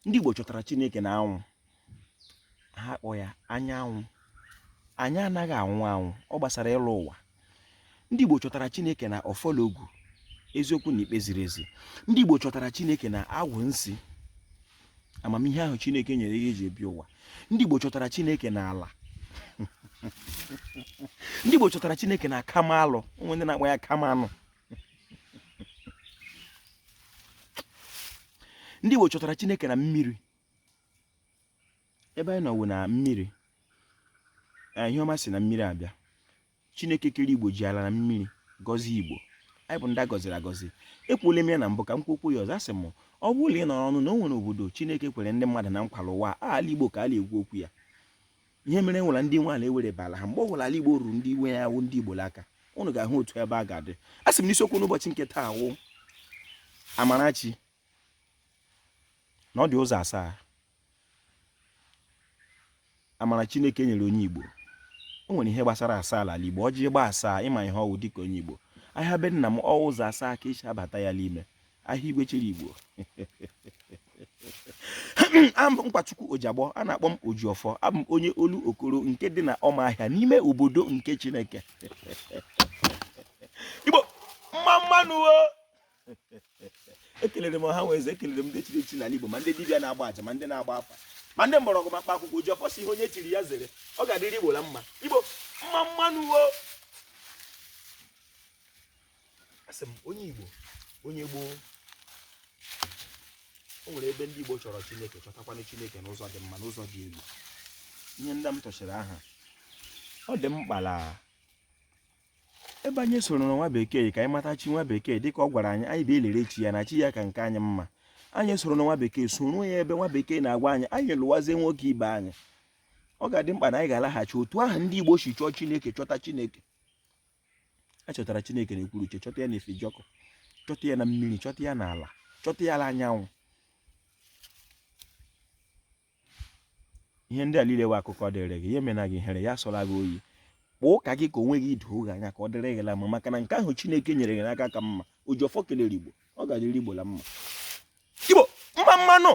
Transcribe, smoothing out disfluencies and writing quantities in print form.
Ndị Igbo chọtara Chineke na anwụ, ha kpọ ya anyanwụ. Anyị anaghị anwụ anwụ, ọ gbasara ịlọ ụwa. Ndị Igbo chọtara Chineke na ọfọ la ogu, eziokwu na ikpe ziri ezi. Ndị Igbo chọtara Chineke na agwụ nsi, amamihe ahụ Chineke nyere ihe eji ebi ụwa. Ndị Igbo chọtara Chineke na ala. Ndị Igbo chọtara Chineke na kamalụ, o nwe ndị na-akpọ ya kamanụ. Ndị Igbo chọtara Chineke na mmiri. Ebe anyị nọ wụ na mmiri. Ihe ọma si na mmiri abịa. Chineke kere Igbo ji ala na mmiri gọzie Igbo. Anyị bụ ndị a gọziri agọzi. Ekwuola m ya na mbụ, ka m kwuokwu ya ọzọ. Asị m, ọ bụrụ na ị nọrọ ọnụ na o nwere obodo Chineke kwere ndị mmadụ na nkwa l'ụwa, ala Igbo ka a na-ekwu okwu ya. Ihe mere nwere ndị nwe ala ewere ala ha. Mgbe ọ bụla ala Igbo ruru ndị nwe ya wụ ndị Igbo l'aka, unu ga-ahụ otu ebe a ga-adị. A sị m n'isiokwu n'ụbọchị nke taa wụ Amarachi, na ọ dị ụzọ asaa amara Chineke nyere onye Igbo. O nwere ihe gbasara asaa ala Igbo. Ọjị gba asaa, ị ma ihe ọ wụ dịka onye Igbo. Ahịa be nna m, ọ ụzọ asaa ka esi abata ya n'ime ahịa igwe chiri Igbo. Abụ m Nkwachukwu Ojiagbọ, a na-akpọ m Ojiọfọ. Abụ m onye olu okoro nke dị na Ọmahịa n'ime obodo nke Chineke. Igbo mma mma nụ o. Ekelere m ọha nwe eze, ekelere m ndị chiri echi n'ala Igbo, ma ndị dibịa na-agba aja, ma ndị na-agba afa, ma ndị mgbọrọgwụ, ma mkpa akwụkwọ. Ojiọfọ sị ihe onye chiri ya zere. Ọ ga-adịrị Igbo la mma. Igbo mma mma nụ o. Asị m onye Igbo, onye gboo, o nwere ebe ndị Igbo chọrọ Chineke, chọtakwanụ Chineke n'ụzọ dị mma, n'ụzọ dị elu. Ihe ndị m tụchara aha, ọ dị mkpa la ebe anyị soro na nwa bekee ka anyị mata chi nwa bekee dịka ọ gwara anyị, anyị bịa elere chi ya na chi ya ka nke anyị mma. Anyị soro na nwa bekee, soro ya ebe nwa bekee na-agwa anyị, anyị lụwazie nwoke ibe anyị. Ọ ga-adị mkpa na anyị ga-alaghachi otu ahụ ndị Igbo si chọọ Chineke, chọta Chineke. A chọtara Chineke na ekwuruche, chọta ya na Ifejọkụ, chọta ya na mmiri, chọta ya n'ala, chọta ya n'anyanwụ. Ihe ndị a niile wụ akụkọ dịrị gị, ya emena gị ihere, ya asọla gị oyi. Kpọọ ụka gị ka onwe gị doo gị anya, ka ọ dịrị gị la mma, maka na nke ahụ Chineke nyere gị n'aka ka mma. Ojiọfọ kelere Igbo, ọ ga-adịrị Igbo la mma. Igbo mma mma nụ.